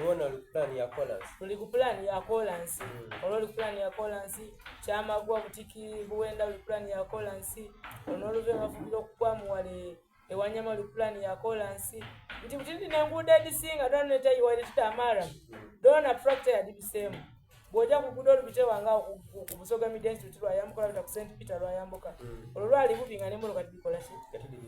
Olwona luli ku pulaani ya kolansi. Luli ku pulaani ya kolansi. Olwo luli ku pulaani ya kolansi. Kyamagwa, Butiki, Buwenda luli ku pulaani ya kolansi. Luno oluva e Mafubiro okugwamu wale e Wanyama luli ku pulaani ya kolansi. Nti buti dhino enguudo edhisinga dhoona netayi waire tidha maramu, dhoona tulakita yadhibiseemu. Bw'oja ku luguudo olubita ewange agho ku Busoga Media Institute lwayambuka lwabita ku Saint Peter lwayambuka. Olwo lwali bubi nga n'emmotoka tidhikola ki?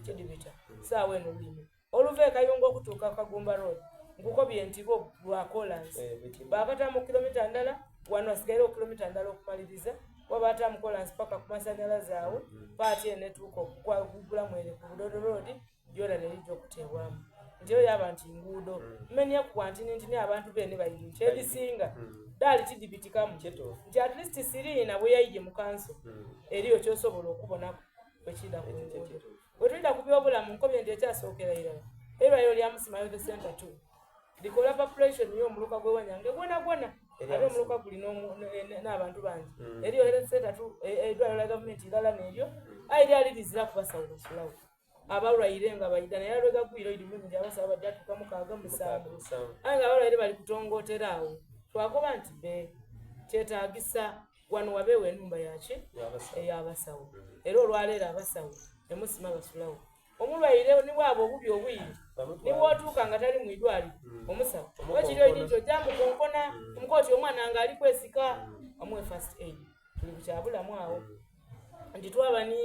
Tidhibita. Saawa eno lulime. Oluva e Kayunga okutuuka ku Kagumba Road nkukobye nti lwo lwa kolansi. Eh, Baakataamu kilomita ndala, wano wasigairegho kilomita ndala okumaliriza kuba baataamu kolansi paka ku masanhalaze agho, paati eno etuuka okugulamu ere ku Budodo Road yoona nerija okuteebwamu. Nti eyo yaaba nti nguudo. Mmenyeku bwa ntini ntini abantu beene baidhi nti edhisinga dhaali tidhibitikamu. Nti at least Siriina bweyaidye mu kanso eriyo kyosobola okubonaku bwekidha ku nguudo. Bwe twidha ku by'obulamu, nkobye nti ekyasookera irala, eirwaliro lya Musima Health Centre ii likola population y'omuluka gw'e Wanyange gwonagwona, ate omuluka guli n'abantu bangi. Eriyo Health Centre ii, eidwaliro lya gavumenti irala n'eryo, aye lyali liziraku basawo basulagho. Abalwaire nga baidha naye lwegagwire oidhi bulungi nti abasawo baja tuuka mukaaga musanvu, aye nga abalwaire bali kutongootera agho. Twakoba nti be kyetaagisa Wano wabeewo enhumba yaki ey'abasawo era olwaleero abasawo emusima basulawo. Omulwaire ni bwaba obubi obwire ni bw'otuuka nga tali mu idwaliro hmm. omusawo wekiri oidi nti oja mukonkona hmm. omukoba oti omwana nga ali kwesika hmm. omuwe first aid. Tuli ku kyabulamu awo nti twaba ni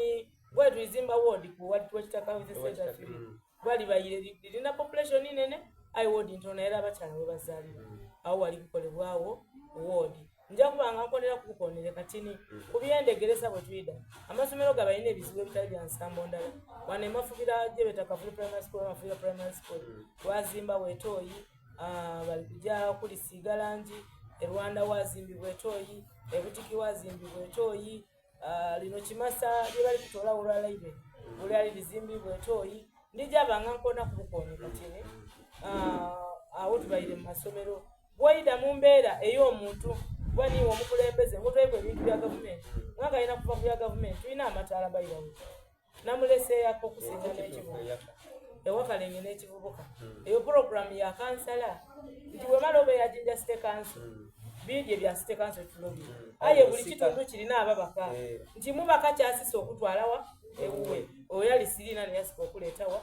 bwe twizimba ward ku Wekitaka Health Center 3 kuba libaire lirina population nene aye ward ntono era abakyala we bazaalira awo wali kukolebwawo ward. Nja kuba nga nkonera ku bukonere katini ku by'endhegeresa bwe twidha. Amasomero gabaire n'ebizibu ebitali bya nsambo ndala. Wano e Mafubira gyebeeta Kavule Primary School oba Mafubira Primary School twazimbawo etooyi, bali kuja kulisiiga langi. E Rwanda wazimbibwa etooyi, e Butiki wazimbibwa etooyi, lino Kimasa lye bali kutoolagho olwa Laibe bwelyali lizimbibwa etooyi. Ndija ba nga nkona ku bukoone katini. Agho tubaire mu masomero. Bw'oidha mu mbeera ey'omuntu kuba niiwe omukulembeze ng'otwaiku ebintu bya gavumenti, nga kalina kuva ku bya gavumenti, tulina amataala by the way. Namulesa eyaka okusinga n'ekivubuka. Ewakalenge n'ekivubuka. Eyo pulogulaamu ya kansala nti bwemala oba eya Jinja City Council, bingi ebya City Council tulobye. Aye buli kitundu kirina ababaka nti mubaka kyasise okutwala wa ewuwe. Oyo yali sirina neyasika okuleeta wa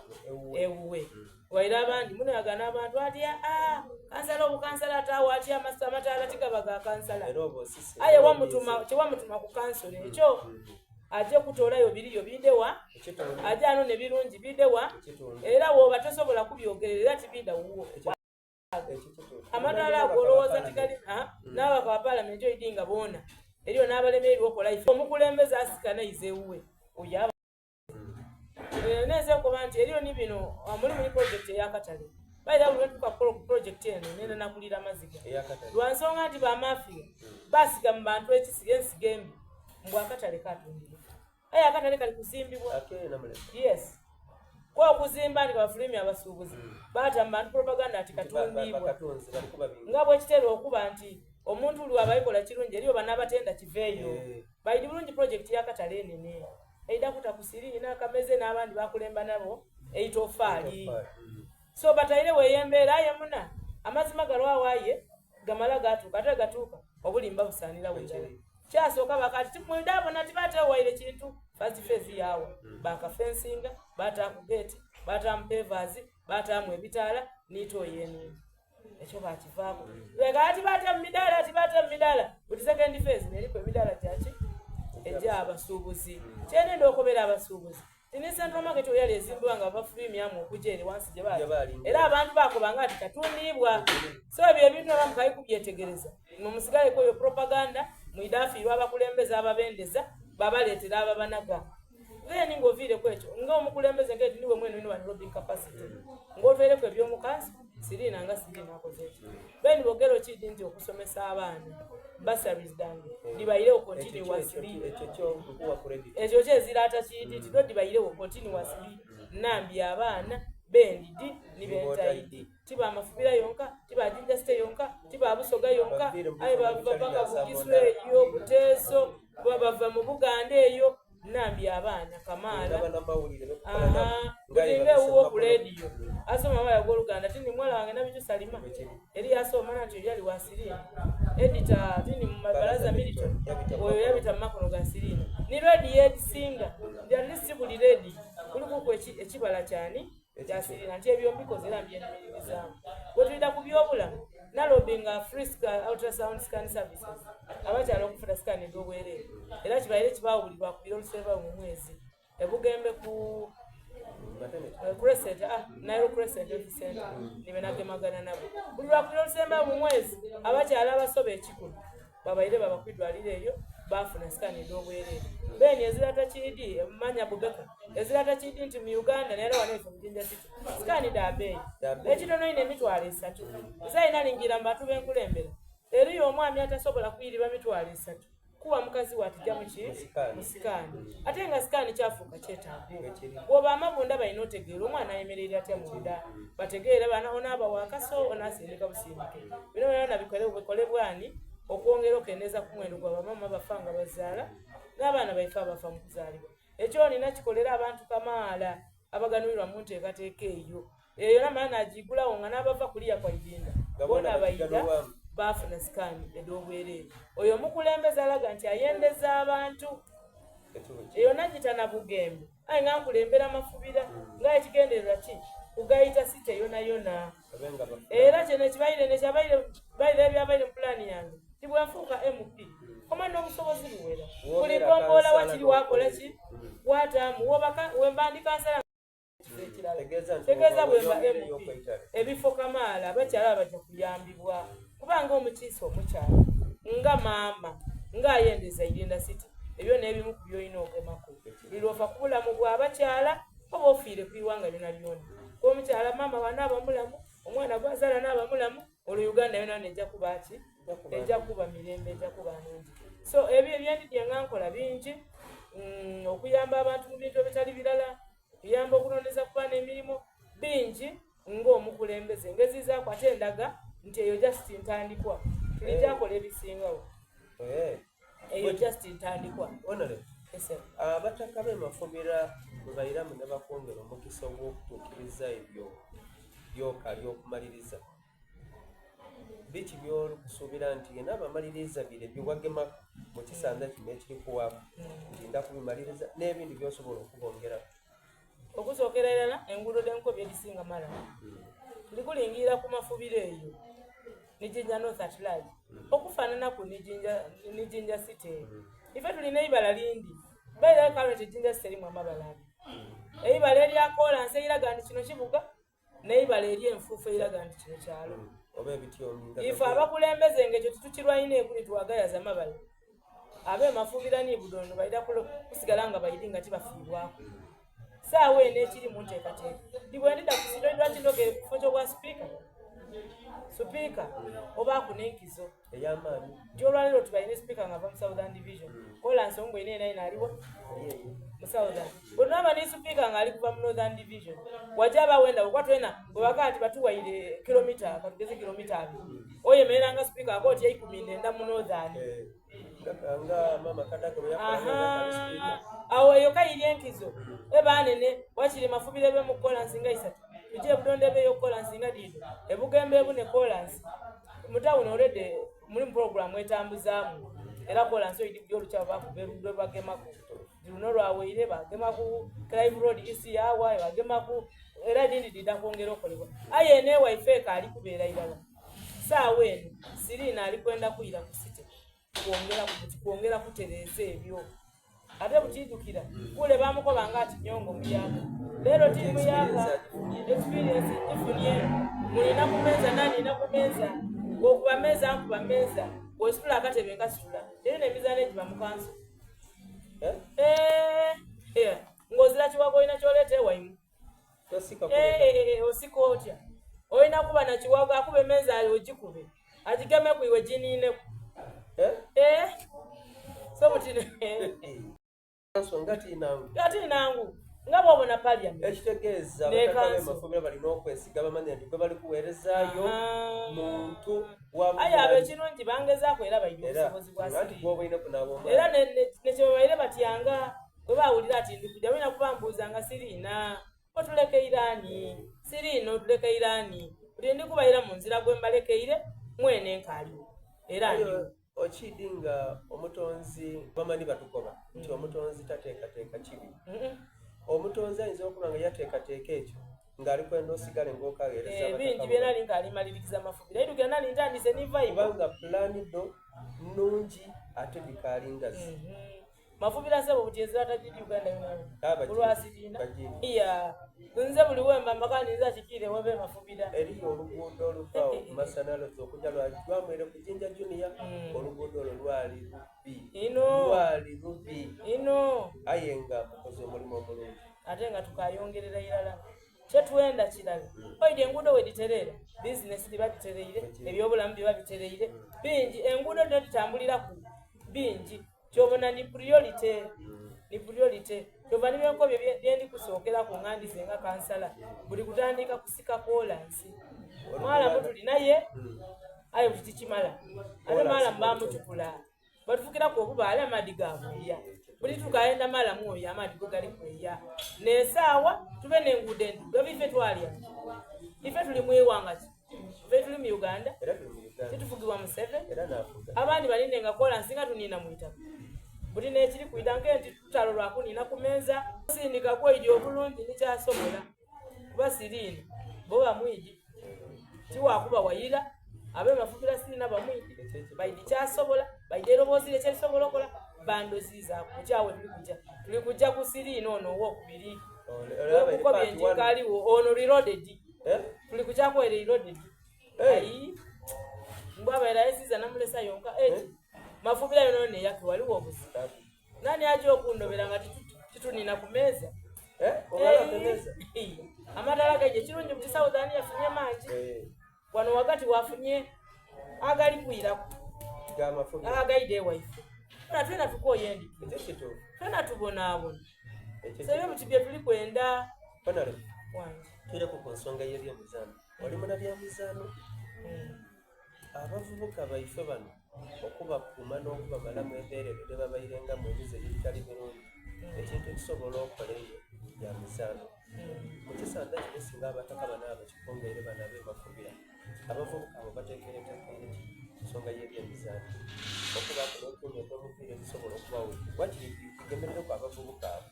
ewuwe. Waire abandi munoyagana abantu ati aa kansala obukansala ataawo atya amataala tigaba ga kansala aye wamutuma kyewamutuma ku kansolo ekyo aje kutoolayo biriyo bidewa aje anone birungi bidewa era woba tosobola kubyogerera era tibida wuwo amataala ago olowooza tigali n'abaka ba palamenti oidi nga boona eriyo n'abalemererwa okola ife omukulembeze asikanaiza ewuwe oyo Eh, nenze nkoba nti eriyo ni bino ah, mulimu ni project eyakatale baira buli lwentuuka kukola ku project eno nenda nakulira amaziga lwa nsonga nti bamafiya hmm. basiga mu bantu ekisiga ensiga embi mbu akatale katundibwa aye akatale kali kuzimbibwa yes ko okuzimba nti kabafulumya abasuubuzi hmm. baata mu bantu propaganda nti katundiibwa nga bwekitera okuba nti omuntu lwaba ayikola kirungi eriyo banabatenda kiveeyo eh. baidi bulungi project yakatale enene eidha kuta ku siriina kameze n'abandi bakulemba nabo eitofaali mm. so batairewo eyo embeera aye muna amazima galwawo aye gamala gatuuka ate gatuuka obulimba busaanirawo irala kyasooka bakati mwenda abona tibatewaire kintu first phase yawa mm. bakafensinga bataaku gate bataamu pavers bataamu ebitaala n'itooyi enungi ekyo bakivaako leka ati bata mu midaala ati bata mu midaala buli second phase neriko emidaala gyaki egy'abasuubuzi kyenenda okobera abasuubuzi tini central market weyali ezimbibwa nga bafulumyamu okuja ere wansi gye baali era abantu bakobanga nti katundiibwa so ebyo ebintu aba mukayi kubyetegereza mwe musigaleko oyo propaganda mwidaafiirwa abakulembeze ababendeza babaleetera ababanaga Then ng'oviireku ekyo nga omukulembeze nga niwe mwene olina wano lobbying capacity ng'otweireku eby'omukansi siriina nga siriina akoze eki then bogera okidi nti okusomesa abaana bursaries dhange dhibairewo continuously ekyo kyezira atakiyidi nti dho dhibairewo continuously nambye abaana bendidi ni bentayidi tiba mafubira yonka tiba Jinja City yonka tiba Busoga yonka aye bava paka Bugisu eyo Buteeso bava mu Buganda eyo Nambi abaana kamaala bulinga ewuwo ku leediyo. Asoma amabala ag'Oluganda tindi muwala wange Nabitu Salima eri yasoma nanti oyo yali wa siriimu. Edita tindi mu Baraza Milton oyo yabita mu makono ga siriimu. Ni rediyo edisinga nti at least buli rediyo kulikuku ekibala kyani kya siriimu nti ebyo mbikoze era mbyenyumiririzaamu. Bwe twidha ku byobulamu nalobinga free ultrasound scan services abakyala okufuna scan ez'obwereere era kibaire kibaawo buli lwakubiri olusembayo mu mwezi. Ebugembe ku eh, Crescent, ah, Nile Crescent Health Center nibe nagemagana nabo buli lwakubiri olusembayo mu mwezi abakyala abasoba ekikulu babaire baba kwidwaliro eyo bafuna scan edh'obwereere beni ezirata kiidi manya bubeka ezirata kiidi nti mu Uganda naye era wano ife mu Jinja City scan dha beeyi ekitono ino 30,000 nze alina lingira mu bantu benkulembera eriyo omwami atasobola kuyiriba 30,000 kuwa mukazi we atija muki mu sikaani ate nga sikaani kyafuuka kyetaago bwoba amabunda balina otegeera omwana ayemereire atya munda bategeere bana onaaba wakaso onasindika busindike bino byona bikolebwani okwongera okendeeza ku muwendo gwa bamama bafa nga bazaala n'abaana baife abafa mu kuzaalibwa ekyo nina kikolera abantu kamaala abaganulirwa mu nteekateeka eyo eyo namala nagigulawo nga n'abava kuliya kwa idinda bona baida baafuna sikaani ed'obwereere oyo omukulembeze alaga nti ayendeza abantu eyo nagita na bugembe aye nga nkulembera mafubira nga ekigendererwa ki kugayita site yona yona era kyene kibaire nekyabaire baire ebyabaire mu pulaani yange ti bwenfuuka mp koma n'obusobozi buwera buli gomboola wakiri wakola ki wataamu wemba ndi kansala tegeeza bwemba mp ebifo kamaala abakyala baja kuyambibwa kubanga omukiise omukyala nga maama nga ayendeza Irinda City ebyo n'ebimu ku byolina ogemako lulwofa ku bulamu bw'abakyala oba ofiire ku iwanga lyona lyona kuba omukyala maama wanaaba mulamu omwana gwazaala naaba mulamu olwo Uganda yona yona ejja kuba ki ejja kuba mirembe ejja kuba nungi so ebyo ebyendidye nga nkola bingi mm, okuyamba abantu mu bintu ebitali birala okuyamba okunondeza ku baana emirimu bingi ng'omukulembeze ngezizaako ate endaga nti eyo just ntandikwa tulijakola eh. ebisingawo eh. eyo just ntandikwa abataka b'e Mafumira bwe bairamu ne bakwongera omukisa ogw'okutuukiriza ebyo by'okaali okumaliriza, biki by'oli kusuubira nti yena abamaliriza bire bye wagemaku mu kisanza kino ekiri kuwaaku nti nda kubimaliriza n'ebindi by'osobola okubongeraku? Okusookera irala enguudo dh'enkobi edhisinga maramu tuli kulingirira ku mafubiro eyo ni Jinja North at large okufaananaku ni Jinja, ni Jinja City eyo. Ife tulina eibala lindi bairayo currently Jinja City erimu amabala abiri, eibala erya kolansi eiraga nti kino kibuga n'eibala ery'enfuufu eiraga nti kino kyalo. Oba ebityomi nga Ife abakulembeze nga ekyo titukirwaine ekuli twagayaza amabala. Abe Mafumbira ni Budondo baidha kusigala nga baidhi nga tibafiibwaku. Saawa eno ekiri mu nteekateeka ndi bwe ndidha ku sito lwaki ndhogere ku kifo ky'obwa sipiika supiika obaaku n'enkizo ey'amaanyi nti olwaleero tubaire ne sipiika nga ava mu Southern Division kolansi omu bwene yena yena aliwa mu Southern bwe tunaaba ne sipiika nga ali kuva mu Northern Division waja aba wenda kuba twena bwebaka nti batuwaire kilomita katugeze kilomita abiri oyemerera nga sipiika akooti eikumi ndenda mu Northern eh. nga mama Kadaga bwe yakola awo eyo kayiri enkizo ebanene wakiri mafubire ebe mu kolansi nga isatu tuje ebudonde ebeyo kolansi nga diido ebugembe ebune kolansi mutawuni already muli mu program etambuzaamu era kolansi oidi buli olukya bakuba erugudo lwagemaku luno lwaweire bagemaku Clive Road East yawa bagemaku era edindi dida kwongera okolebwa aye ene waife ekaali kubeera irala saawa eno siriina ali kwenda kuyira ku site kwongera kwongera kutereeza ebyo ate butidukira kule bamukoba nga ati nyongo muyaka leero ti muyaka experience gifunye mulina ku meeza nanina ku meeza okuba meeza nkuba meeza bwositula akatebe nkasitula era nemizaano egiba mu kanso eh? Eh, eh, ng'ozira kiwago olina kyoleeta ewaimu Eh, eh, osika otya olina kuba nakiwago akuba emeeza ayo ogikube agigemeku iwe giniineku eh? so buti nsonga tinangu ati nangu nga bwobona parliament ekitegeeza abataka b'emafumira balina okwesiga bamanya nti gwe bali kuweerezaayo muntu aye abo ekirungi bangezaako era balina obusobozi bwa era nekyebabaire batyanga bwe bawulira ati ndikuja balina kubambuuza nga siriina. Otulekeire ani? Siriina otulekeire ani? Buli ndi kubairamu nzira gwe mbalekeire, mwene nkaaligho era Aye ndigho. okiidhi nga Omutonzi, bamanhi batukoba nti Omutonzi tateekateeka kibi. Omutonzi ayinza okuba nga yateekateeka ekyo ng'ali kwenda osigale ng'okagheereza Eh, abataka bingi bo bye bano. nali nkaali malirikiza mafubiro. Aidhukira nali ntandise ni vibe. Kubanga pulaani dho nnungi ate dhikaali ngazi. Mafubira sebo buti ezira tajiri Uganda yonayona. Ah, bagiri, Olwasirina. bagiri. Iya. Nze buli wemba mbakani nze akikiire webe mafubira. Eriyo oluguudo oluva awo ku masanhalaze okuja lwamwire ku Jinja Junior, oluguudo olwo lwali lubi. Ino. Lwali lubi. Ino. Aye nga mukoze omulimu omulungi. Ate nga tukayongerera irala. Kyetwenda kirala. Oidhi enguudo we dhitereera, bizinesi dhiba dhitereire, ebyobulamu biba bitereire. Bingi enguudo dhino dhitambuliraku bingi. Kyobona ni priority, ni priority. Kyova ni byenkobye byendi kusookeraku nga ndize nga kansala, buli kutandika kusika kolansi. Mwalamu tuli naye, aye buti tikimala. Ate mwalamu bamutukula. Batufukiraku obubaale amaadhi gakweya. Buli tukayenda malamu oyo amaadhi go gali kweya. N'esaawa tube n'enguudo enduudo ife twalya. Ife tuli mu ighanga ki? Ife tuli mu Uganda. Era tuli mu Uganda. Titufugibwa Museveni. Era n'afuga. Abandi baline nga kolansi nga tunina mu itaka. Buli n'ekiri kwidha nk'enti lutalo lwa kunina ku meeza. Sindika kweidya obulungi nikyasobola. Kuba siriina bo bamwidi. Tiwakuba wayira abe mafubira siriina bamwidi. Baidi kyasobola, baidi eroboozi lye kyerisobola okola bandoziizaaku kukyawe tuli kuja. Tuli kuja ku siriina ono owokubiri. Wekukobye nti nkaliwo ono reloaded. Tuli kuja kwere reloaded. Ayi. Mbwa abaira yesiza namulesa yonka. Eti. Mafubira yono neyake waliwo obuzibu. Nani aja okundobera nga titunina ku meeza? Amatala gaije kirungi buti Southern yafunye mangi. Wano wagati wafunye agali kwiraku. Agaide ewaife. Twena twena tukooye endiki. Twena tubonaabona. So ebyo buti bye tuli kwenda. Honorable, Wange. Tuireku ku nsonga y'ebyemizaano. Oli munabyamizaano? Abavubuka baife bano okubakuuma n'okubamalamu embeera edho dhebabairengamu emize egitali mirungi, ekintu ekisobola okola eyo bya mizaano. Mu kisaadha kino singa abataka bano abakikongeire bano ab'e Mafubira, abavubuka abo bateekeiretekeire ki ku nsonga y'ebyemizaano? Okubaaku n'etiimu edh'omupiira edhisobola okubagho wakiri dhigemerereku abavubuka abo.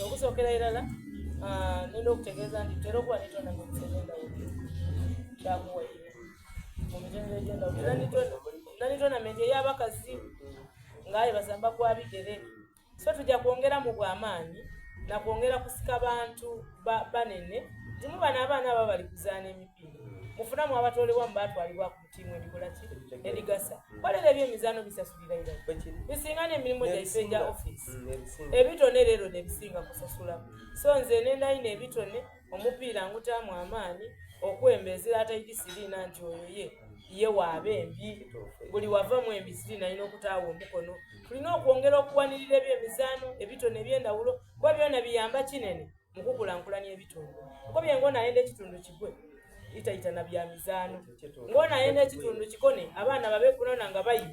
Okusookera irala nenda okutegeeza nti tutera okuba ni tournaments ez'endawulo kyakuwaire mu mitendera egy'endawulo. Tulina ni tournament ey'abakazi nga aye basamba gwa bigere. So tujja kwongeramu bwa maanyi na kwongera kusika bantu banene nti mu bano abaana abo abali kuzaana emipiira mufunamu abatoolebwamu baatwalibwa ku tiimu edikola ki edigasa. Kuba leero ebyemizaano bisasulira irala bisinga n'emirimu gyaife egya ofiisi. Ebitone leero nebisinga kusasula. So nze nenda inho ebitone omupiira ngutaamu amaani okwemba ezira ataidi siriina nti oyo ye ye waaba embi. Buli wava mwembi siriina alina okutaawo omukono. Tulina okwongera okuwanirira ebyemizaano, ebitone eby'endawulo kuba byona biyamba kinene mu kukulankulania ebitundu. Nkobye ng'ono ayenda ekitundu kigwe itaita na bya mizaano. Ng'ono ayenda ekitundu kikone abaana babe kunona nga bayi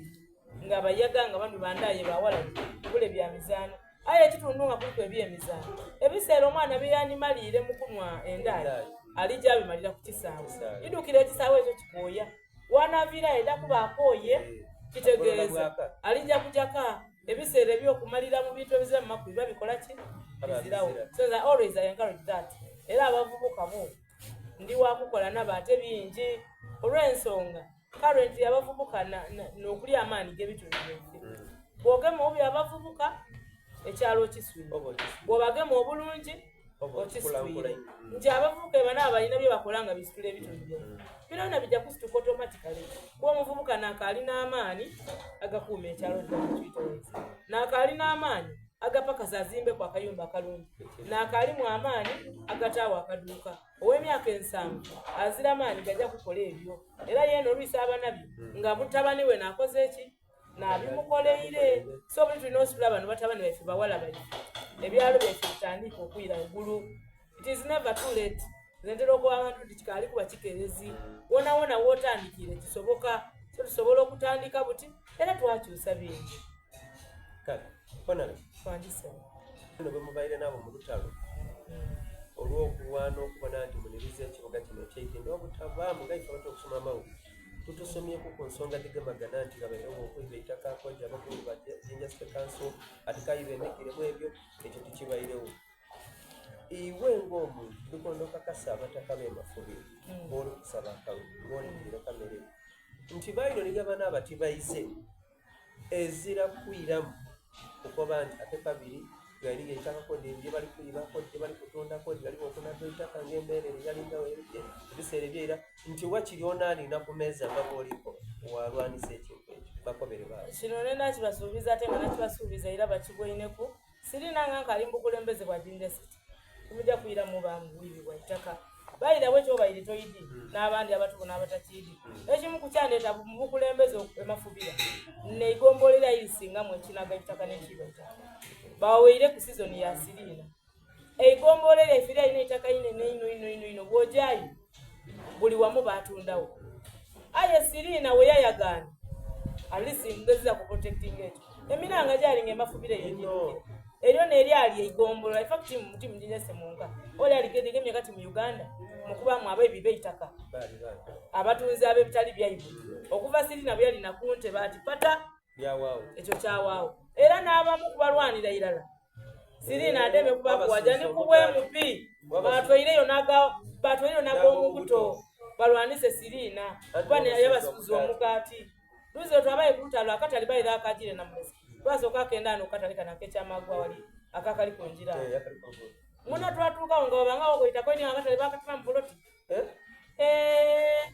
nga bayaga nga bano bandaaye bawalagi bule bya mizaano. Aye ekitundu nga kuliku ebyemizaano, ebiseera omwana bye yandimaliire mu kunwa endaaye alija abimalira ku kisaawe. Idhukira ekisaawe ekyo kikooya. W'anaaviirayo aidha kuba akooye, kitegeeza alija kuja ka. Ebiseera eby'okumalira mu bintu ebiziramu makulu biba bikola ki? Bizirawo. So I always I encourage that. Era abavubuka bo ndi wa kukola nabo ate bingi olw'ensonga currently abavubuka n'okuli amaani g'ebitundu byaife. Bw'ogema obubi abavubuka ekyalo okiswire, bw'obagema obulungi okisitwire. Nti abavubuka bano abo balina bye bakola nga bisitula ebitundu byaife. Byona bijja kusituka automatically kuba omuvubuka naakaalina amaani agakuuma ekyalo ddala naakaalina amaani agapakasa azimbeku akayumba akalungi naakaalimu amaani agataawo akaduuka. Ow'emyaka ensanvu azira maani gaja kukola ebyo era yeena olwisi aba nabyo nga mutabani we naakoze ki naabimukoleire. So buli tulina ositula bano batabani baife bawala baife ebyalo byaife bitandike okwira igulu. It is never too late. Nze ntera okuba abantu nti kikaali kuba kikeerezi wonawona w'otandikiire kisoboka. So tusobola okutandika buti era twakyusa bingi. Kale, Honorable. Twandise. Bano bwe mubaire nabo mu lutalo. Olw'okulwana okubona nti muniriza ekibuga kino eky'eitende obutabaamu nga ife abatera okusoma amawulire tutusomyeku ku nsonga dhigemagana nti ghabairegho okwiba eitaka koji abakungu ba Jinja City Council ati kayi benhigiremu ebyo ekyo tikibairegho. Iwe ng'omuntu ndikwenda okakase abataka b'e Mafubiro b'oli kusaba akalulu ng'oli Muliro Kamere nti baino ni ghebanaaba tibaize Ezira kwiramu kukoba nti ate kabiri ghaligho eitaka kodi lye bali kwiba, kodi lye bali kutunda, kodi ghaligho okunhaga eitaka ng'embeera ere eyalingagho ebiseera eby'eira, nti wakiri onaaniina ku meeza nga bw'oli koba waalwanisa ekintu ekyo. Bakobere baaba. Kino nakibasuubiza ate nga nakibasuubiza era bakiboineku. Sirina nga nkaali mu bukulembeze bwa Jinja City. Timuja kwiramu ba mu bwibi bwa itaka. Baira bwe kyobaire toidi hmm. n'abandi abatubona abatakiidi. Hmm. Ekimu ku kyandeeta mu bukulembeze e Mafubira neigombolera irisingamu ekinaga itaka n'ekiiba itaka. Baweire ku sizoni ya siriina. Eigombola lyaife lyalina eitaka inene inho inho inho inho bw'ojayo buli wamu baatundawo. Aye siriina we yayagaana at least ngezeza ku protecting ekyo. Emiranga gyali nga emafubira eyo gidukira. Eryo neryali eigombolola in fact muti mujinja semunka oba lyali gedigemye kati mu Uganda mukubamu abaibi beitaka abatunzi abebitali byaibwe okuva sirina bwe yali nakunte baati pata ekyo kyawaawo era n'abamu kubalwanira irala sirina ademe kubakuwaja ni kubwemupi batwaireyo naga batwaireyo nag'omubuto balwanise sirina kuba yabasuuza omugaati Luzi lwe twabaye ku lutalo akatale baira akajire na mulezi. Twasooka akenda ano katale kano akekyamagwa wali akakali ku njira. Eh, Muna twatuukawo nga wabanga wakoyitako nnyo akatale bakatuma mu buloti. Eh? Eh,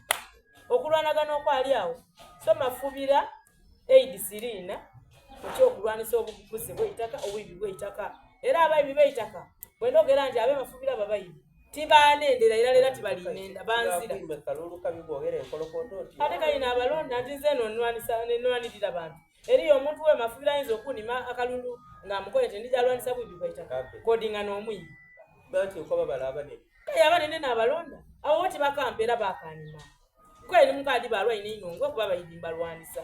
okulwanagana okwali awo. So mafubira aid siriina ku kyokulwanisa obukukuze bw'eitaka obwibi bw'eitaka. Era abayibi b'eitaka bwe ndogera nti ab'emafubira babayibi tibanendera irala era tibalinenda banzira ate kalina abalonda nti nze eno nwanirira bantu eriyo omuntu we mafubira ayinza okunima akalulu nga amukoye nti ndija alwanisa bwibi bwaitaka kodinga n'omwibi kale abanene n'abalonda abo bo tibakampa era bakanima kale ni mukadi balwaine inho ngwe kuba baidi mbalwanisa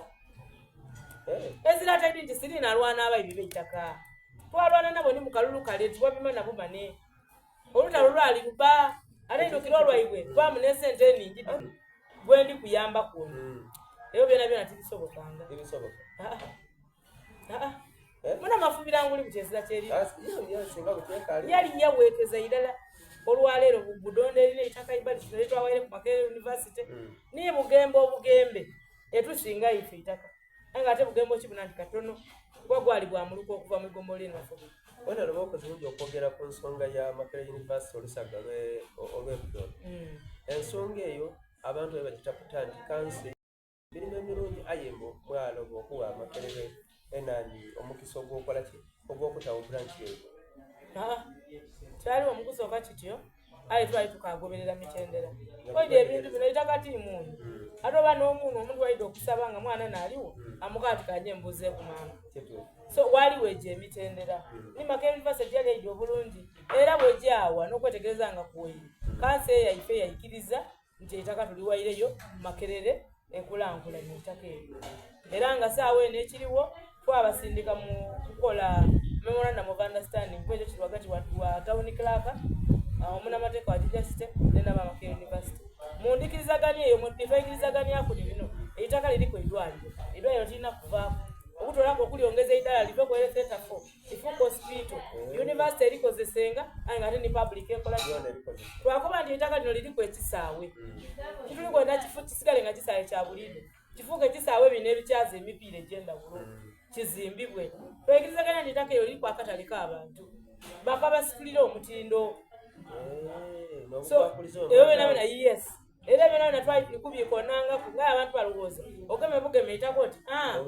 ezira taidi nti sirina alwana abaibi beitaka twalwana nabo ni mukalulu kale tibwabima nabo bane Olutalo lwali luba ate ndukira olwaibwe kubamu n'esente eningi gwendi kuyamba ku ono hmm. ebyo byona byona tibisobokanga ah, ah, ah. Eh? muna mafubira nguli bukyezira kyeri yali yaweekeza irala olwaleero budonda erina eitaka ibali kino lyetwawaire ku Makerere University hmm. ni bugembe obugembe etusinga ife eitaka Aye nga ate Bugembe okibona nti katono kuba gwali gwa muluka okuva mu igombolola eno Mafubira. Wena loba okoze bulungi okwogera ku nsonga ya Makerere University olusaga olw'e Budondo. Mm. Ensonga eyo abantu babe bagitaputa nti kanso emirimu emirungi aye mbu mwaloba okuwa Makerere enani omukisa ogw'okola ki ogw'okutawo branch eyo. Ah, kyaliwo mukusooka kityo. aye twali tukagoberera mitendera oida ebintu bino eitaka ti muunu hmm. ate oba n'omuunu omuntu waida okusaba nga mwana naaliwo hmm. amukaa ti kanje mbuzeeku maama so waaliwo egyo emitendera hmm. ni Makerere University yali eida obulungi era bwegyawa n'okwetegereza nga kuwaire kansa eyaife yaikiriza nti eitaka tuliwaireyo Makerere ekulankulanya eitaka eryo era nga saawa eno ekiriwo twabasindika mu kukola memorandum of understanding kuba ekyo kiri wagati wa town clerk uh, omunamateeka wa Jinja City ne naba Makerere University mu ndikirizaganya eyo netwaikirizaganyaku ni bino eitaka liriku eidwaliro eidwaliro tulina kuvaako okutolaku okulyongeza eidala live ku health center 4 ifuuka hospital university erikozesenga aye nga ate ni public ekola twakoba nti eitaka lino liriku ekisaawe hmm. kituli kwenda kisigale nga kisaawe kya buliido kifuuke kisaawe bino ebikyaza emipiira egyendawulo hmm. kizimbibwe twekirizaganya nti eitaka eryo liriku akatale k'abantu bakabasitulira omutindo eh, so ebyo byona byona yes era byona byona twali tuli kubyikonangaku nga abantu balowooza ogeme bugeme eitaka oti ah,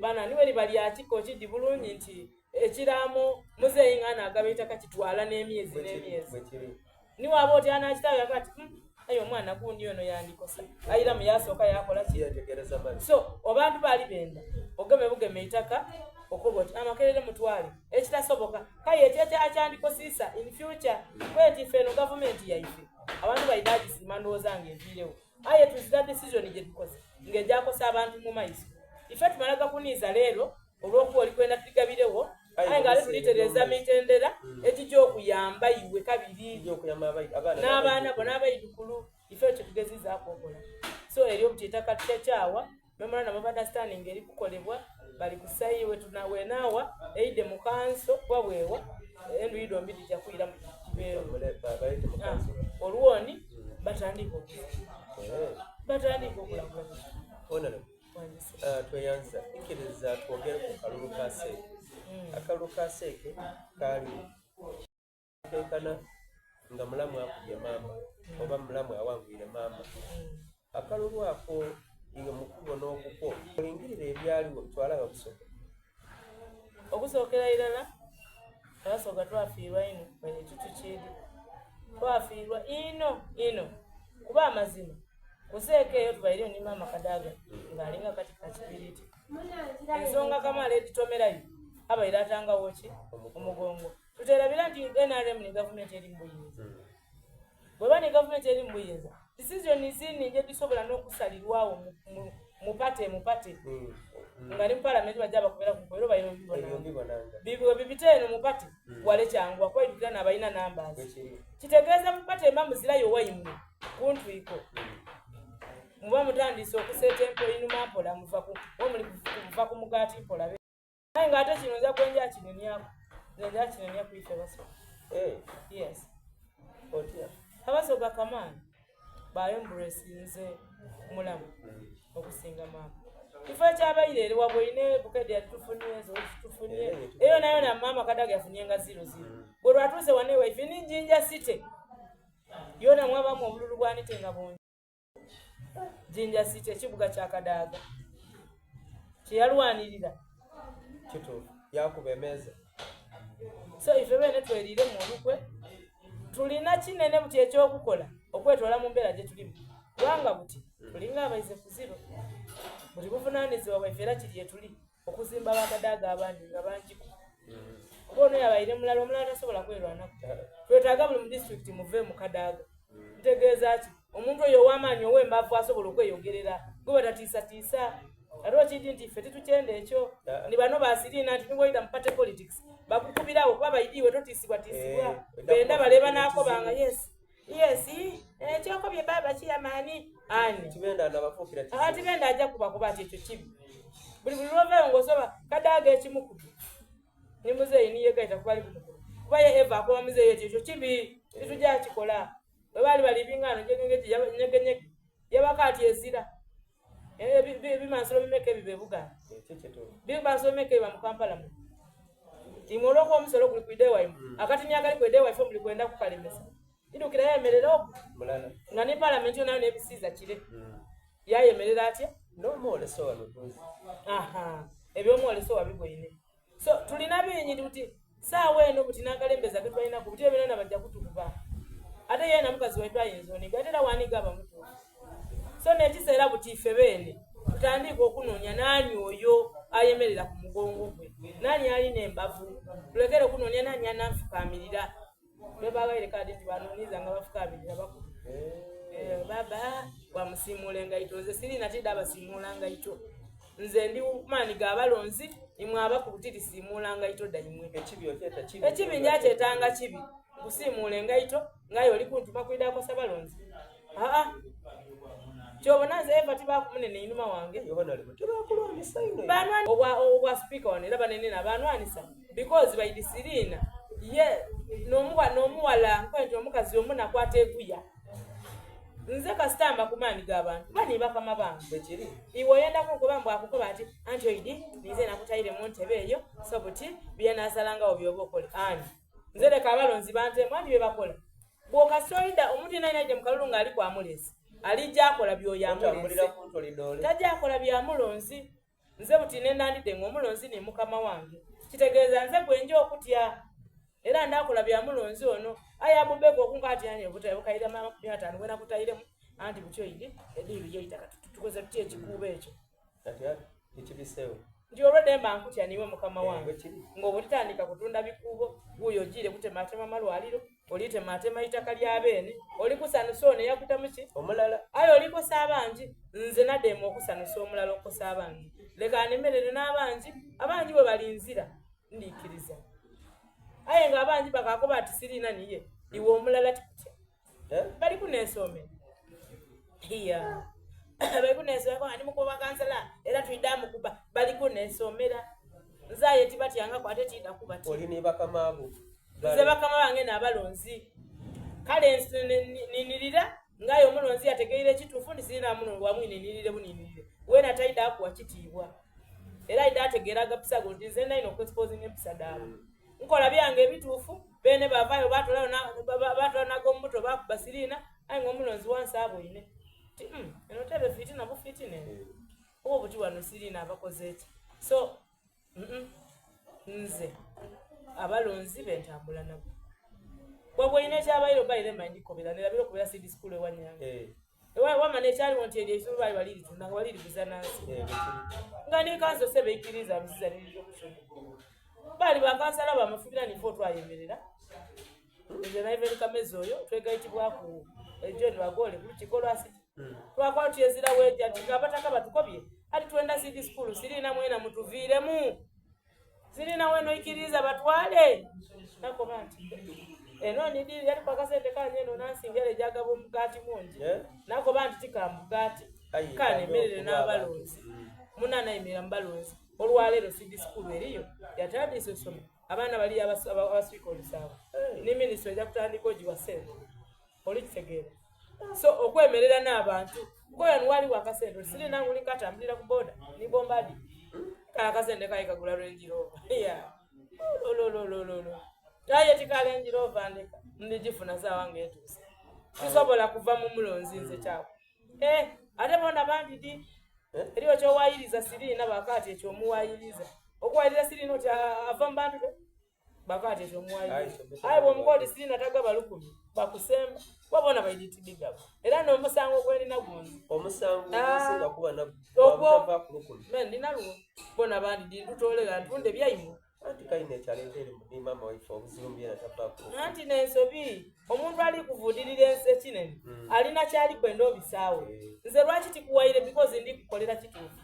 bana niwe liba lyakika okidi bulungi nti ekiraamo muzeeyi nga anaagaba eitaka kitwala n'emyezi n'emyezi niwaba oti anakitawe yakati hmm, aye omwana gundi ono yandikosa ayiramu yasooka yakola ki so abantu baali benda ogeme bugeme eitaka okoba oti amakerere mutwale ekitasoboka kaye ekyo ekyandikosiisa in future kwenti ife eno gavumenti yaife abantu balina agisiima ndowooza nga eviirewo aye tuzira decision gye tukoze ng'ejakosa abantu mu maiso ife tumala gakuniiza leero olw'okuba oli kwenda tuligabirewo Aye nga ate tulitereeza mitendera egija okuyamba iwe kabiri n'abaana bo n'abaidhukulu. Ife ekyo tugezizaaku okola. So eryo buti eitaka tikyakyawa, memorandum of understanding eri kukolebwa, bali kusayi wenawa eidhe mu kanso kuba bwewa endhuyi dhombi dhija kwiramu kibeewo. Olwoni batandike okuzimba, batandike okulagula. Tweyanza ikiriza twogere ku kalulu ka seeke. Akalulu ka seeke kaali kenkana nga mulamu akubye maama oba mulamu awangwire maama. Akalulu ako iwe mu kubona okukwo olingirire ebyaliwo twala gha Busoga. Okusookera irala Abasoga twafiirwa inho ekyo tukiidhi. Twafiirwa inho inho kuba amazima ku seeka eyo tubaireyo ni maama Kadaga nga alinga kati ka kibiriiti. Ensonga kamaala edhitomerayo abaire atangawo ki omugongo. Tuterabira nti NRM ni gavumenti eri mu buyinza. Bweba ni gavumenti eri mu buyinza, decision nhingi edhisobola n'okusalirwawo mu pate mu pate nga ni mu palamenti bajja bakubira ku era obaire obibonanga. Bwe bibita eno mu pate wale kyanguwa kuba idhukira n'abalina numbers. Kitegeeza mu pate emba muzirayo waimwe ku ntwiko. Muba mutandise okuseeta empo inhuma mpola muva ku muli kuva ku mugaati mpola. Aye nga ate kino nza kwenja kinenyaku. Nze nja kinenya ku ife Basoga. Yes. Otya? Abasoga kamaani ba embrace nze mulamu okusinga maama. Kifo ekyabaire ere wabwoine Bukedde yali tufunye, Zozi tufunye. Eyo nayo na maama Kadaga yafunye nga 0-0. Bwe lwatuuse wano ewaife ni Jinja City. Yona mwabamu obululu bwanite nga bungi. Jinja City ekibuga kya Kadaga kyeyalwanirira. Kituufu, yakuba emeeza. So ife beene tweriiremu olukwe. Tulina kinene buti ekyokukola okwetoola mu mbeera gye tulimu. Kubanga buti tulinga abaize ku ziro. Buli buvunaanyizibwa bwaife era kiri etuli okuzimba bakadaaga abandi nga bangiku. Kuba ono yabaire mulala, omulala tasobola kwerwanaku. Twetaaga buli mu disitulikiti muve mu Kadaga. Ntegeeza ki? Omuntu oyo ow'amaanyi ow'embavu asobola okweyogerera gwe batatiisatiisa. Ate okidi nti ffe titukyenda ekyo. Ni bano basiriina nti nibwoida mu party politics bakukubirawo kuba baidiiwe totiisibwatiisibwa. Benda bale banaakobanga yes. Yes, ekyokobye baba kiyamaani ani? Tibenda anabafuukira kizibu. Tibenda ajja kubakuba ati ekyo kibi. Buli buli lw'ovaayo ng'osaba Kadaga ekimukubi. Ni muzeeyi niye gaita kuba ali ku mukulu. Kuba ye Eva akoba muzeeyi eti ekyo kibi, titujja kikola. Bwe baali bali bingano nyegenyege, yabaka ati ezira. Ebimansiro bimeka ebiba e Buganda? Bimansiro bimeka ebiba mu Kampala muno? Imwe olw'okuba omusolo guli kwidha ewaimwe, akatini akali kwidha ewaife muli kwenda kukalemesa. Idhukira yemerera ogwo nga ni palamenti yonayo n'ebisiiza kire. Yayemerera atya? N'omwoleso wano tuzi. Aha, eby'omwoleso wabibweine. So tulina bingi buti saawa eno buti n'akalembeza ke twalinaku buti ebyo bajja kutukuba. Ate yena mukazi waitu ayinza oniga ate era waniga aba mutuufu. So n'ekiseera buti ife beene tutandike okunoonya naani oyo ayemerera ku mugongo gwe, naani alina embavu, tulekere okunoonya naani ananfukaamirira. Bebabaire kadi nti banooniza nga bafukaamirira bakulu. Baba wamusiimuula engaito, nze sirina tida abasiimuula ngaito. Nze ndi maani ga balonzi, imwe abakulu tirisiimuula ngaito dhaimwe. Ekibi okyeta kibi. Ekibi njakyetanga kibi. Nkusiimuula engaito ng'aye oli kuntuma kwidha kosa balonzi. Aa, kyobona nze Eva tibaakumunene einhuma wange. Obwa sipiika wano era banenena banwanisa because baidisiriina ye n'omuwala nkoye nti omukazi omunaku ateeguya. Nze kasita mba ku maani g'abantu kuba ni bakama bange. Iwe oyenda kunkuba mbu akukoba ati anti oidi ninze nakutaire mu ntebe eyo so buti byenaasalangawo byoba okole. Ani? Nze leka abalonzi bantemu anti bye bakola. Bw'okasita oida omuntu yenayena aidye mu kalulu ng'aliku amuleese alijja akola by'oyo amuleese. Tajja akola bya mulonzi. Nze buti nendandidde ng'omulonzi ni mukama wange. Kitegeeza nze gwe nja okutya. Era ndaakola bya mulonzi ono. Aye abubeka okunka ati ani obutayi bukaire 50 bwe nakutairemu anti buti oidi ediiru y'eitaka tukoze tutya ekikuubo ekyo. Ekibiseewo. Nti olwedde mba nkutya niiwe mukama wange. Ng'obwo titandika kutunda bikuubo, wuuyo ojiire kutematema malwaliro, olitematema itaka lya beene, oli kusanusa ono eyakutamu ki? Omulala. Aye olikosa abangi, nze nadeema okusanusa omulala okukosa abangi. Leka anemerere n'abangi, abangi bwe balinzira. Ndikiriza. Aye nga abangi bakakoba ati sirina niye, iwe omulala tikutya. Eh? Bali kunesoomera. Iya. Bali kunesoomera ndi mukuba kansala era twida mukuba. Bali kunesoomera. Nze aye tibatyangaku ate tiida kubatya. Oli ni bakama bo. Nze bakama bange n'abalonzi. Kale ninirira ng'aye omulonzi yategeire ekituufu nti sirina muno wamwininirire buninirire. Weena taida akuwa kitiibwa. Era aida ategeera agapisa go nti nze ndalina okuexposinga empisa dhaabwe. Nkola byange ebituufu, beene bavaayo baatolayo baatolayo n'ag'omubuto baakuba siriina, aye ng'omulonzi wansi aboine. Ti mm, eno tebe fiitina bufiitina eno. Oba obuti wano siriina abakoze ki. So, nze abalonzi bentambula nabo. Bwabwoine ekyabaire obaire mba ndikobera nerabira okubera seed school ewanyanga. Eh, Ewa wama nekyaliwo nti eryo eisomero baali baliritunda nga baliriguza nansi. eh, Nga ne kanso sebe ikkiriza biziza n'ebyokusoma. Baali bakansala bamafubira nife otwayemerera. Nze na Ivan Kamezi oyo twegayitibwaku John Bagole ku lukiiko lwa city. Twakola tuyezira weja nti ng'abataka batukobye ati twenda seed school sirina mwena mutuviiremu. Sirina weno ikiriza batwale. Nakoba nti eno nidi yali akasente kanye eno nansinga era ejagaba omugaati mungi. Eh? Nakoba nti tikambugaati Aye, kanemerere kandi n'abalonzi. Munana ayimirira mu balonzi. Olwaleero seed school eriyo yatandise osoma abaana bali abaswika olusango Hey. ne minisitule ejja kutandika ogiwa ssente olikitegeera so okwemerera n'abantu koyani waliwo akasente sirina nguli katambulira ku boda ni bombadi kala akasente kayi kagula Range Rover ya olololololo aye tikala Range Rover ndeka ndigifuna saawa ng'etuuse sisobola kuva mu mulonzi nze kyako eh ate bona bandidi Eh? eriyo kyowayiriza siriina bakaati ekyo omuwayiriza okuwayiriza siriina oti ava mu bantu be bakaati ekyo Aye, omuwayiriza somesa aye bw'omukola oti siriina tagaba lukumi bakusemba wabona baiditibigaba era n'omusango gwenina gunzi Omusango Ah. ogusinga kuba na Ogwo- gwabutava ku lukumi. me ndinalwo bona bandi ndutolera ntunde byaimwe Anti kayina ekyaleeta eri ni maama waife obuzibu mbyena tava ku lukumi. anti n'ensobi omuntu ali kuvuudirira ensi ekinene alina kyali kwenda obisaawo Eh. nze lwaki tikuwaire because ndi kukolera kituufu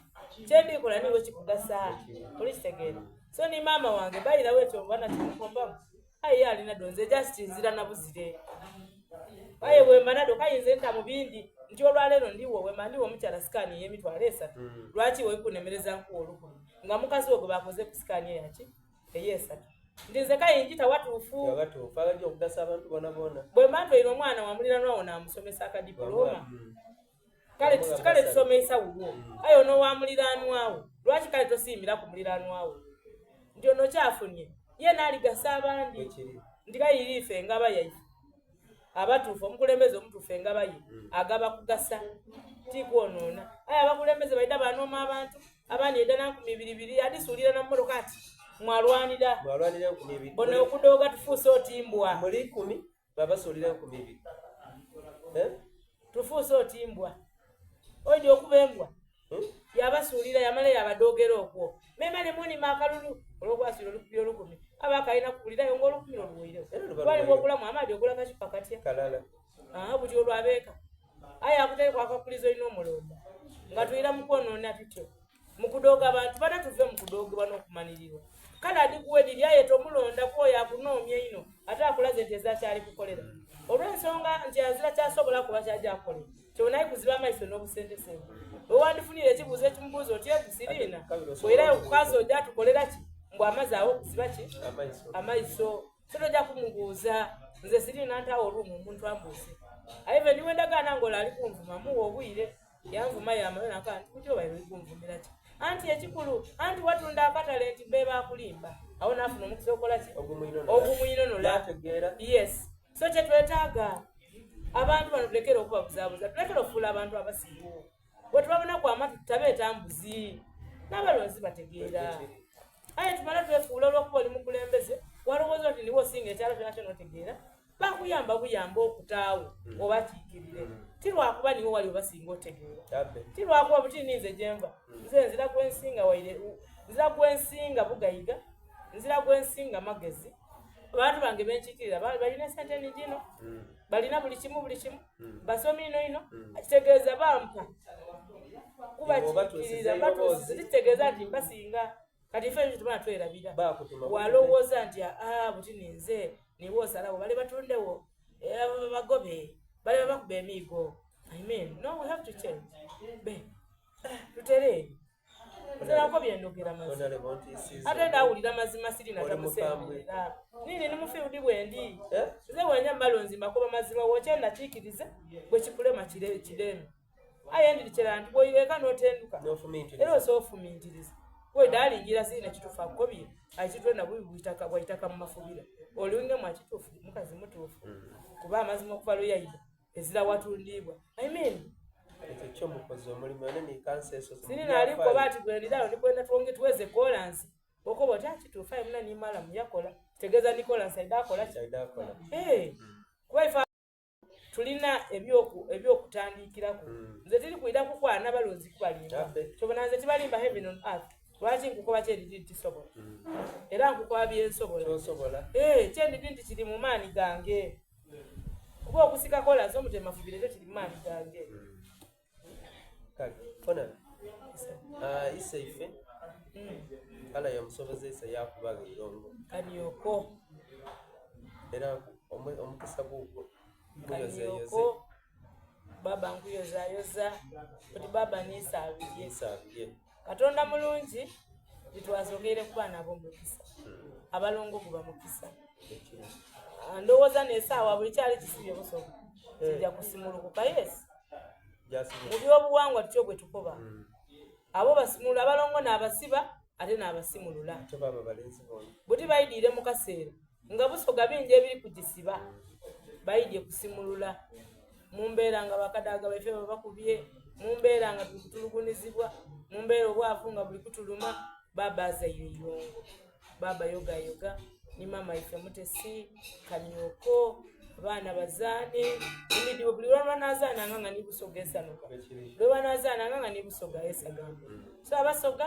kyendikola niwe kikugasa olikitegeera so ni maama wange bayirawo ekyo oba nakimukombamu aye ye alina do nze just nzira na buzire aye bwemba nado kayinza enta mu bindi nti olwaleero ndiwo wemba ndiwo omukyala sikaani ey'emitwalo esatu lwaki wekunemereza nkuwa olukumi nga mukazi we gwe bakoze ku sikaani eyaki ey'esatu nti nze kayinjita watuufu Abatuufu abajja okugasa abantu bona bona. bwe mba ntwaire omwana wamuliranwa wo namusomesa akadipulooma Mm. kale Bamuwa kale basale. tusomeisa wuwo aye ono wamuliranwawo lwaki kale tosiimira ku muliranwawo nti ono kyafunye ye naaligasa abandi Bwekiri. nti kayiri ife engaba yaife abatuufu omukulembeze omutuufu engaba ye agaba kugasa tikwonoona aye abakulembeze baida banooma abantu abandi eda nankumi ibiri biri adisuulira na mmotoka ati mwalwanira Mwalwanira 2000. bona okudooga tufuuse otimbwa Muli 10 babasuulira 2000. Eh? tufuuse otimbwa oidi okuba embwa Hmm? yabasuulira yamala yabadoogera okwo memale munima akalulu olwokwasuula olukumi olukumi aba akalina kuwulirayo ngaolukumi lwoluweirewo Era luba twali luweirewo. bwogulamu amaadi ogula kacupa katya Kalala. aha buti olwabeeka aye akuteekwa akakuliza olina omulonda nga tuyira mu kwonoona tutyo mu kudooga abantu bana tuve mu kudoogebwa n'okumanirirwa kale adikuwa ediri aye tomulonda kwoyo akunoomya ino ate akulaze nti ezakyali kukolera olw'ensonga nti azira kyasobola kuba kyajja kukolera kyonaye kuziba amaiso n'obusentesente wewandifunire ekibuuzo ekimubuuza oti egusiriina Kabiri osobola bwera okubuuza. okukazi ojja atukolera ki mbw amazzi awo okuziba ki Amaiso. amaiso so tojja kumubuuza nze siriina ntaawo olumu omuntu ambuuze aye niwe ndagaana ngaola ali kunvuma muwa obwire yanvuma yamala naka nti kuti obaire oli kunvumira ki anti ekikulu anti watunda akatale nti be bakulimba awo naafuna omukisa okukola ki Ogumwinonola. ogumwinonola Yategeera. yes so kyetwetaaga abantu bano tulekere okubabuzaabuza tulekere okufuula abantu abasiru bwe tubabonaku amatu tutabeeta mbuzi n'abalonzi bategeera aye tumale twefuula olwokuba oli mukulembeze walowooza nti niwe osinga ekyalo kyona kyona otegeera bakuyamba buyamba okutaawo obakiikirire ti lwakuba niwe wali obasinga otegeera Abe. ti lwakuba buti ninze gyenva nze nzira gwensinga waire nzira gwensinga bugayiga nzira gwensinga magezi abantu bange benkiikirira balina esente nigino balina buli kimu buli kimu basomi ino ino kitegeeza bampa kubakiikirira Oba tuusiza batuusiza eddoboozi. kitegeeza nti mbasinga. Kati ife ebyo tubona twerabira. Walowooza nti aa buti ninze niwe osalawo bale batundewo eh, bagobe bale babakuba emiigo. I mean, no, we have to change. Be, tutereere. Nzerako byendogera mazima. Ate ndawulira mazima siri natamusemberera. Nini ni mufield bwendi. Eh? Nze wenya malonzi makoba mazima woche nakikirize bwe kikulema kire kireme. Aye ndirikyera nti bw'oyireka n'otenduka era osobola ofumintiriza wedalingira sirina kituufu akukobye akitwena bubi bwitaka bwaitaka mu mafubira olingemu akituufu mukazi mutuufu mm. kuba amazima okuva lweyaida ezira watundiibwa i mean ekyo kyo mukozi omulimu ene ni kansa eso sirina alikoba ati bwendirawo ndikwenda twonge tuweze kolansi okoba oti akituufu aye muna nimala muyakola kitegeeza ni kolansi aida akola ki eh, mm. kuba ife tulina ebyokutandikiraku mm. nze tiri kwida kukwana balonzi kubalimba kyobona nze tibalimba heaven on earth lwaki nkukoba kyendidi nti sobola mm. era nkukoba byensobola eh, kyendidi nti kiri mu maani gange kuba okusika kolansi omutemafubire kyo kiri mu maani gange mm. Kale fona ah, ise ife kala yamusobozesa yakubaga eirongo kanyoko era omukisa gugwo guyozeyoze baba nkuyozayoza oti baba nisaabirye nisaabirye katonda mulungi titwasokeire kuba nabo mukisa hmm. abalongo guba mukisa ah, ndowooza nesaawa buli kyali kisibye busoga eh. kijja kusimulukuka yes mu byobuwangwa tutyo bwe tukoba hmm. abo basimulula abalongo n'abasiba ate n'abasimulula buti bayidiire mu kaseera nga busoga bingi ebiri kugisiba bayidye kusimulula mu mbeera nga bakadaaga baife babakubye mu mbeera nga tuli kutulugunizibwa mu mbeera obwavu nga buli kutuluma baba azaire irongo baba yogayoga ni maama ife mutesi kamyoko abaana bazaane emidibo buli lwebanazaananga nga nibusoga esanuka lwebanazaananga nga nibusoga esagamba so abasoga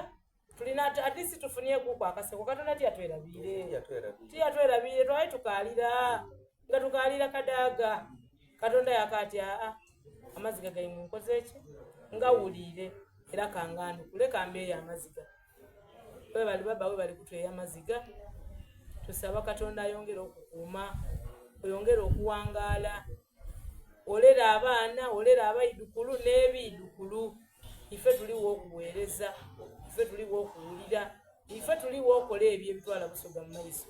tulina at least tufunyeekuku akaseko katonda tiyatwerabiire tiyatwerabiire twali tukaalira nga tukaalira kadaaga katonda yakaati aa amaziga gaimwe nkoze ki ngawuliire era kangaanukule kambeeyo amaziga webali baba webali kutweya amaziga tusaba katonda ayongere okukuuma oyongere okuwangaala olera abaana olera abaidukulu n'ebiidukulu ife tuliwo okuweereza ife tuliwo okuwulira ife tuliwo okola ebyo ebitwala busoga mu maiso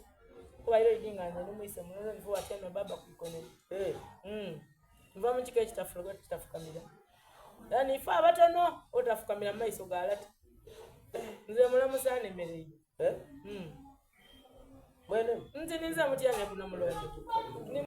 kuba iro idi nga nze nomwise munono nifo watyama baba kwikonero eh. mm. nva mu kika ekitafuloga kitafukamira era nife abatono otafukamira mu maiso galata nze mulamusa anemereire eh? mm. mwene nze ninze mutyamya kuno mulondo.